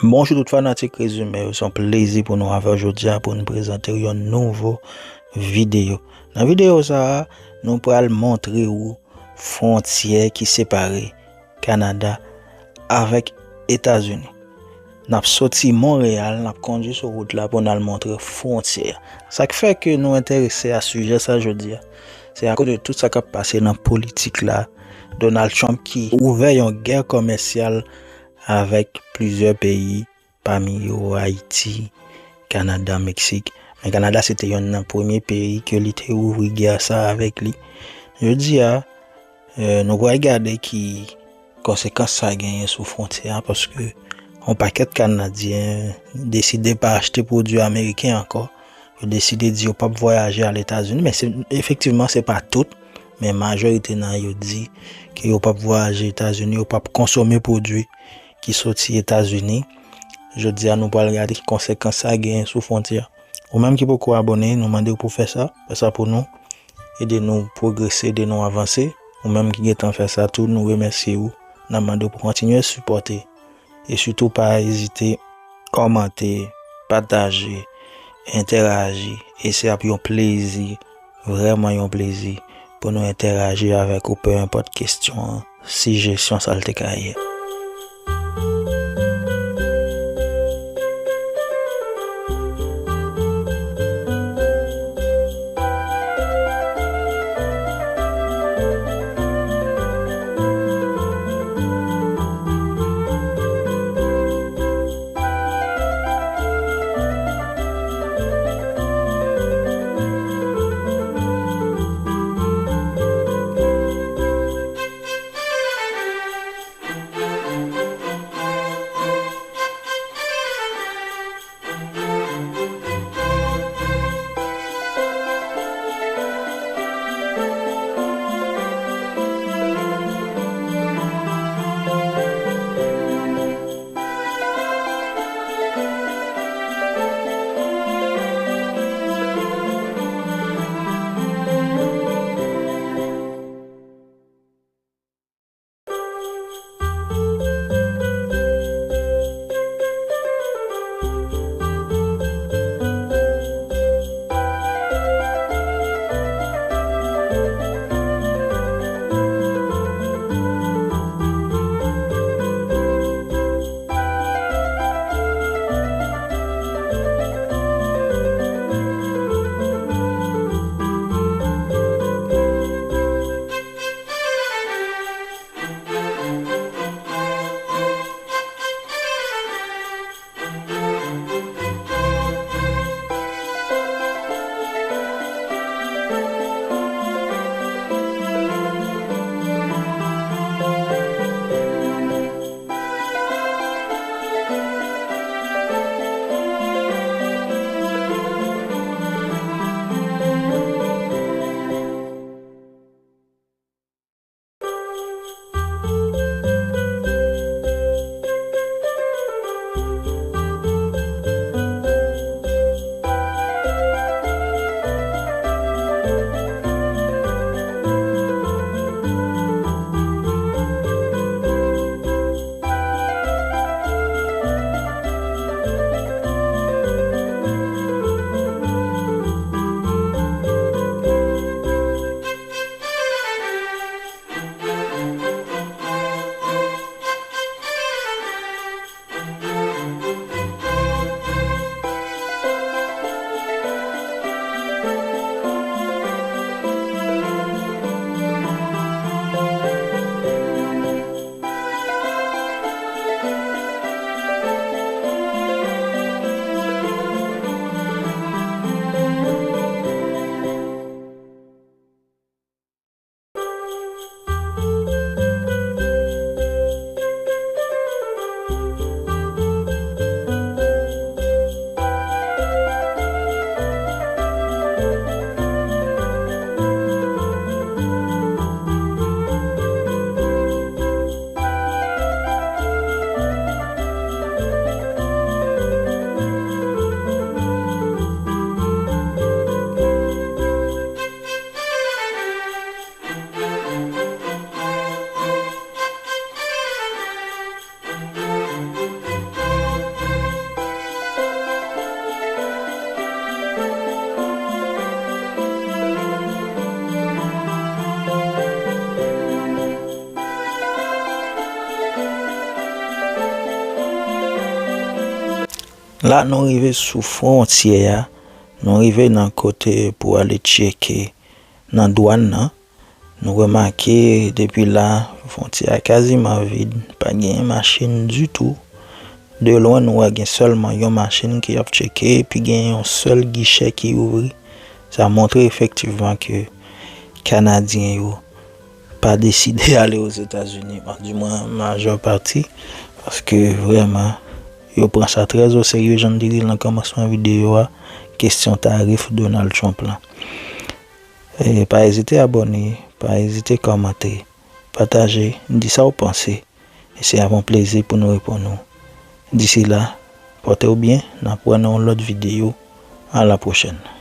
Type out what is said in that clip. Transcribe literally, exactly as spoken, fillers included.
Bonjou tout fanatik Rezime yo, se yon plezi pou nou avè w jodi a pou n prezante w yon nouvo videyo. Nan videyo sa a, nou pral montre w fwontyè ki separe Kanada avèk Etazini. N ap soti Monreyal, n ap kondui sou wout la pou n al montre fwontyè a. Sa k fè ke nou enterese a sijè sa jodi a, se akoz de tout sa k ap pase nan politik la. Donald Trump ki ouvè yon gè komèsyal avèk plizyè peyi, pami yo Ayiti, Kanada, Meksik. Men Kanada se te yonn nan premye peyi ke li te ouvri gè sa avèk li. Jodi a, eh, nou pral gade ki konsekans sa genyen sou fwontyè a, paske yon pakèt Kanadyen deside pa achte pwodui ameriken ankò. Yo deside di yo p ap vwayaje al Etazini, men se, efektivman, se pa tout, men majorite nan yo di ke yo p ap vwayaje Etazini, yo p ap konsome pwodui ki soti Etazini. Jodi a, nou pral gade ki konsekans sa genyen sou fwontyè a. Ou menm ki poko abòne, nou mande w pou fè sa, fè sa pou nou, ede nou pwogrese, ede nou avanse. Ou menm ki gentan fè sa tou, nou remèsye w. N ap mande w pou kontinye sipòte. E sitou pa ezite kòmante, pataje, entèraji. E se ap yon plezi, vrèman yon plezi, pou nou entèraji avèk ou, pe enpòt kesyon an, sijesyon sa l te ka ye. La nou rive sou fwontyè a, nou rive nan kote pou ale tcheke nan dwàn nan. Nou remake depi la, fwontyè a kaziman vid, pa genyen machin ditou. De lwen nou wè gen sèlman yon machin ki ap tcheke, epi gen yon sèl gichè ki ouvri. Sa montre efektivman ke Kanadyen yo pa deside ale Ozetazini, di mwen majè pati, paske vrèman yo pran sa trè o serye, jan m te di l nan kòmansman videyo a, kesyon tarif Donald Trump lan. E, pa ezite abòne, pa ezite kòmante, pataje, di sa w panse. E se avè yon plezi pou nou reponn ou. Disi la, pòte w byen, n ap wè nan yon lòt videyo. A la pwochèn.